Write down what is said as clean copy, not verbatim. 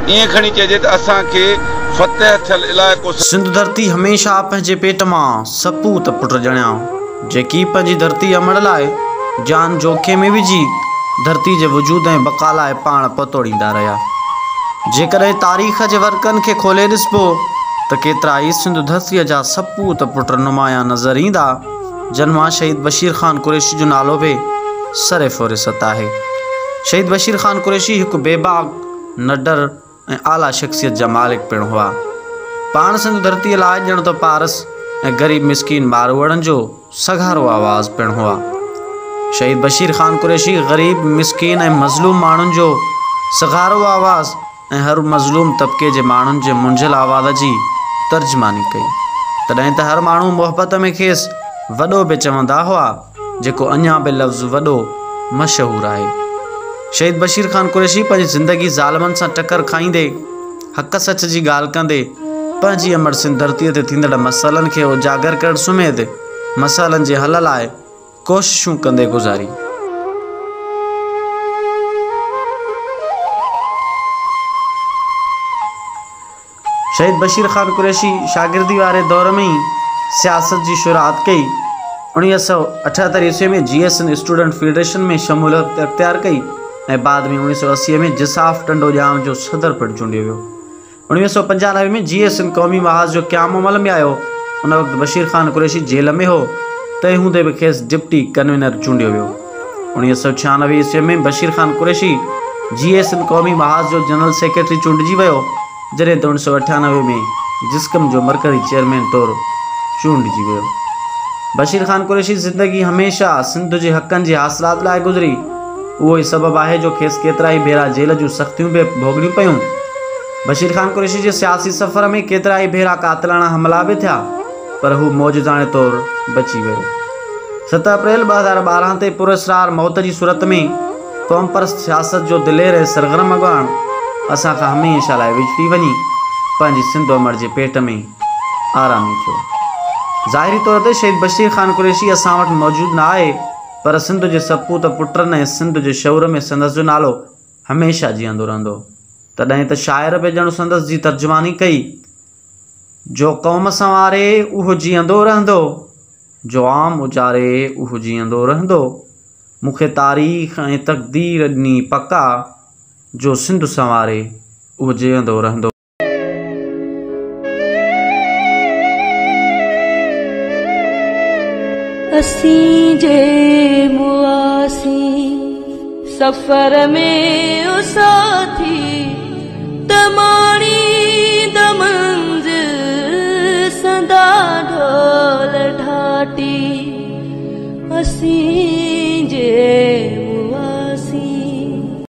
ائين کڻي چئجي ته اسان کي فتح ٿيل علائقو. سنڌ ڌرتي هميشه پنهنجي پيٽ مان سپوت پٽ ڄڻيا، جيڪي پنهنجي ڌرتي امڙ لاء جان جوکي ۾ وجهي ڌرتي جي وجود ۽ بقا لاء پاڻ پتوڙيندا رهيا. جيڪڏهن تاريخ جي ورقن کي کولي ڏسبو ته ڪيترائي سنڌ ڌرتيء جا سپوت پٽ نمايان نظر ايندا، جن مان شهيد بشير خان قريشي جو نالو به سر فهرست آهي. شهيد بشير خان قريشي هڪ بيباڪ، نڊر ۽ اعليٰ شخصيت جا مالڪ پڻ هئا. پاڻ سنڌ ڌرتيء لاء ڄڻ ته پارس ۽ غريب مسڪين ماروئڙن جو سگهارو آواز پڻ هئا. شهيد بشير خان قريشي غريب، مسڪين ۽ مظلوم ماڻهن جو سگهارو آواز ۽ هر مظلوم طبقي جي ماڻهن جي منجهيل آواز جي ترجماني ڪئي. تڏهن ته هر ماڻهو محبت ۾ کيس وڏو به چوندا هئا، جيڪو اڃا به لفظ وڏو مشهور آهي. شهيد بشير خان قريشي پنهنجي زندگي ظالمن سان ٽڪر کائيندي، حق سچ جي ڳالهه ڪندي، پنهنجي امڙ سنڌ ڌرتيء تي ٿيندڙ مسئلن کي اجاگر ڪرڻ سميت مسئلن جي حل لاء ڪوششون ڪندي گذاري. شهيد بشير خان قريشي شاگردي واري دور ۾ ئي سياست جي شروعات ڪئي. 1978 عيسوي ۾ جيئي سنڌ اسٽوڊنٽ فيڊريشن ۾ شموليت اختيار ڪئي ۽ بعد ۾ 1980 ۾ جساف ٽنڊو ڄام جو صدر پڻ چونڊيو ويو. 1995 ۾ جيئي سنڌ قومي محاذ جو قيام عمل ۾ آيو. ان وقت بشير خان قريشي جيل ۾ هو، تنهن هوندي به کيس ڊپٽي ڪنوينر چونڊيو ويو. 1996 عيسوي ۾ بشير خان قريشي جيئي سنڌ قومي محاذ جو جنرل سيڪريٽري چونڊجي ويو، جڏهن ته 1998 ۾ جسقم جو مرڪزي چيئرمين طور چونڊجي ويو. بشير خان قريشي زندگي هميشه سنڌ جي حقن جي حاصلات لاء گذري. اهو ئي سبب آهي جو کيس ڪيترائي ڀيرا جيل جون سختيون به ڀوڳڻيون پيون. بشير خان قريشي جي سياسي سفر ۾ ڪيترائي ڀيرا قاتلاڻا حملا به ٿيا پر هو معجزاڻي طور بچي ويو. 7 اپريل 2012 تي پراسرار موت جي صورت ۾ قومپرست سياست جو دلير ۽ سرگرم اڳواڻ اسان کان هميشه لاء وڇڙي وڃي پنهنجي سنڌ امڙ جي پيٽ ۾ آرامي ٿيو. ظاهري طور تي شهيد بشير خان قريشي اسان وٽ موجود نه آهي پر سنڌ جي سپوت پٽن ۽ سنڌ جي شعور ۾ سندس جو نالو هميشه جيئندو رهندو. تڏهن ته شاعر به ڄڻ سندس جي ترجماني ڪئي، جو قوم سنواري اهو جيئندو رهندو، جو عام اجاري اهو جيئندو رهندو، مون کي تاريخ ۽ تقدير ڏني پڪا، جو سنڌ سنواري اهو جيئندو رهندو. اسين جي مئاسين سفر ۾ او ساٿي ته ماڻيندا منزل سندا ڍول ڍاٽي اسين جي